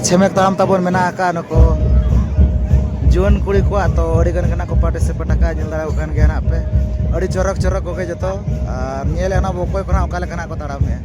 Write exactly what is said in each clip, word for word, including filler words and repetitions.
ᱪᱷᱮᱢᱮᱠ ᱛᱟᱲᱟᱢ ᱛᱟᱵᱚᱱ ᱢᱮᱱᱟᱜ ᱟᱠᱟᱫ ᱱᱩᱠᱩ ᱡᱩᱣᱟᱹᱱ ᱠᱩᱲᱤ ᱠᱚᱣᱟᱜ, ᱛᱚ ᱟᱹᱰᱤ ᱜᱟᱱ ᱜᱮ ᱱᱟᱜ ᱠᱚ ᱯᱟᱨᱴᱤᱥᱤᱯᱮᱴ ᱟᱠᱟᱫ, ᱧᱮᱞ ᱫᱟᱲᱮᱭᱟᱠᱚ ᱠᱟᱱ ᱜᱮᱭᱟ ᱱᱟᱜ ᱯᱮ᱾ ᱟᱹᱰᱤ ᱪᱚᱨᱚᱠ ᱪᱚᱨᱚᱠ ᱠᱚᱜᱮ ᱡᱚᱛᱚ, ᱟᱨ ᱧᱮᱞᱮᱫ ᱱᱟᱜ ᱚᱠᱚᱭ ᱠᱚ ᱱᱟᱜ ᱚᱠᱟ ᱞᱮᱠᱟ ᱱᱟᱜ ᱠᱚ ᱛᱟᱲᱟᱢᱮᱫᱼᱟ᱾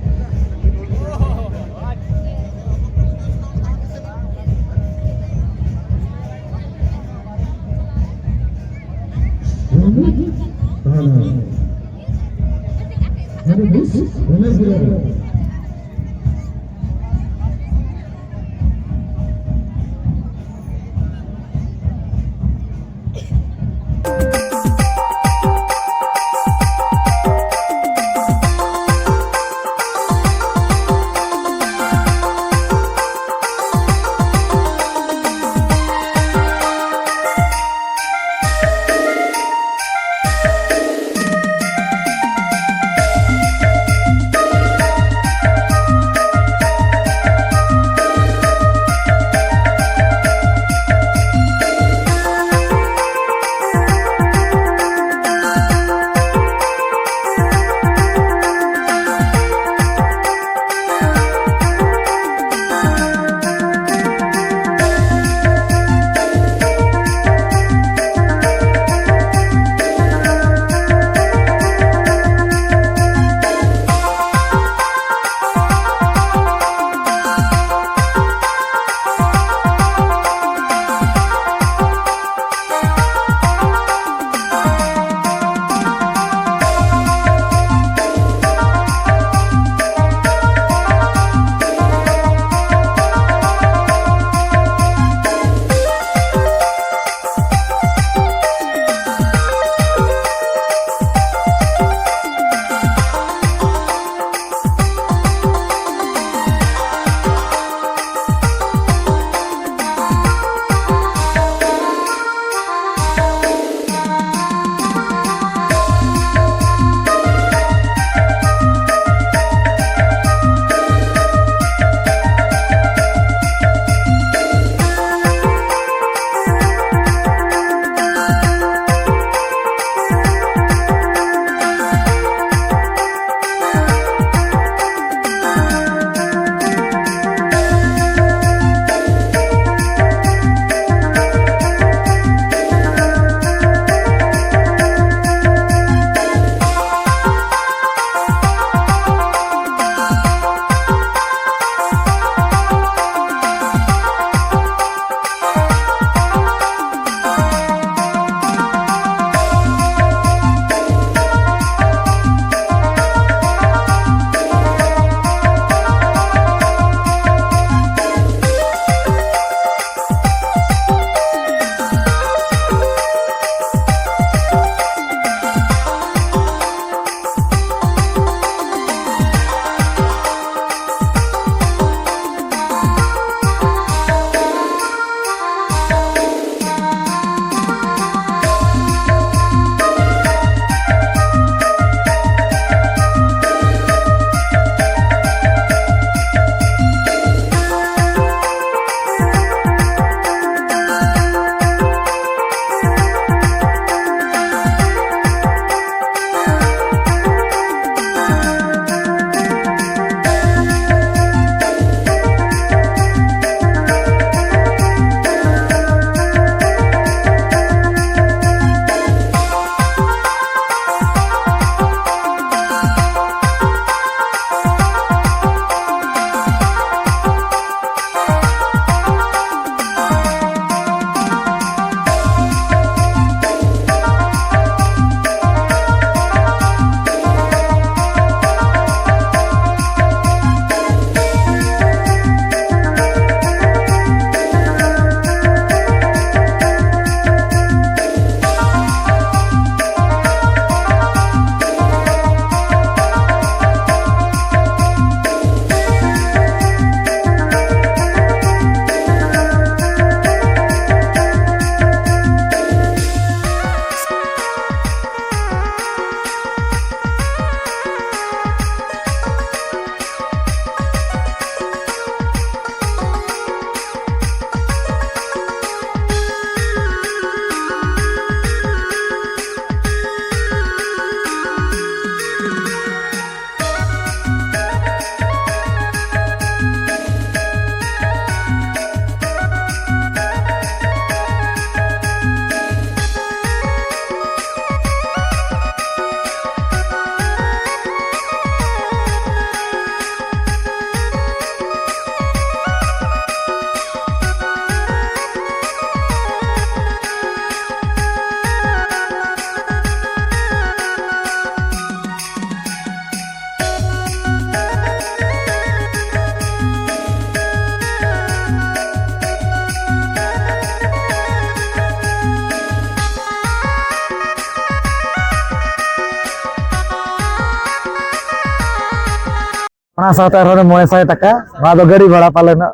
ᱚᱱᱟ ᱥᱟᱶᱛᱮ ᱟᱨᱦᱚᱸ ᱢᱚᱬᱮ ᱥᱟᱭ ᱴᱟᱠᱟ, ᱱᱚᱣᱟ ᱫᱚ ᱜᱟᱹᱰᱤ ᱵᱷᱟᱲᱟ ᱯᱟᱞᱮᱱᱚᱜ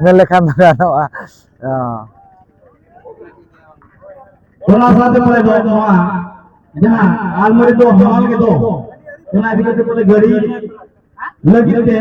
ᱢᱮᱱ ᱞᱮᱠᱷᱟᱱ ᱫᱚ ᱜᱟᱱᱚᱜᱼᱟ᱾ ᱚ᱾ ᱚᱱᱟ ᱥᱟᱶᱛᱮ ᱯᱟᱞᱮ ᱫᱚ ᱱᱚᱣᱟ ᱡᱟᱦᱟᱸ ᱟᱞᱢᱟᱨᱤ ᱫᱚ ᱦᱟᱢᱟᱞ ᱜᱮᱫᱚ, ᱚᱱᱟ ᱤᱫᱤ ᱠᱟᱛᱮ ᱯᱟᱞᱮ ᱜᱟᱹᱰᱤ ᱞᱟᱹᱜᱤᱫ ᱛᱮ